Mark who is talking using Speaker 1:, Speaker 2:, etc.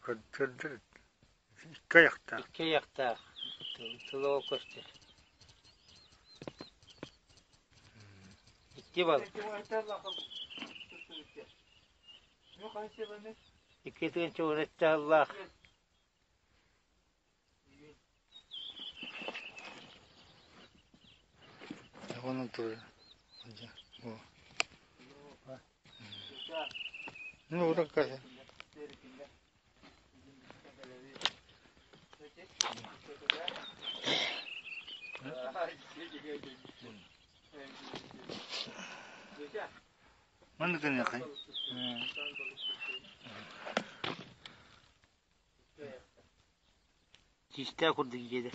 Speaker 1: Көрдөр икки айахтаах.
Speaker 2: Икки айахтаах тылы көстөр. Икки балык. Икки тыһыынча уон аттааллаах.
Speaker 1: Онон турар. Ну, такая. Маннык гыныаххай.
Speaker 2: Киистээх курдук дьиэлэр.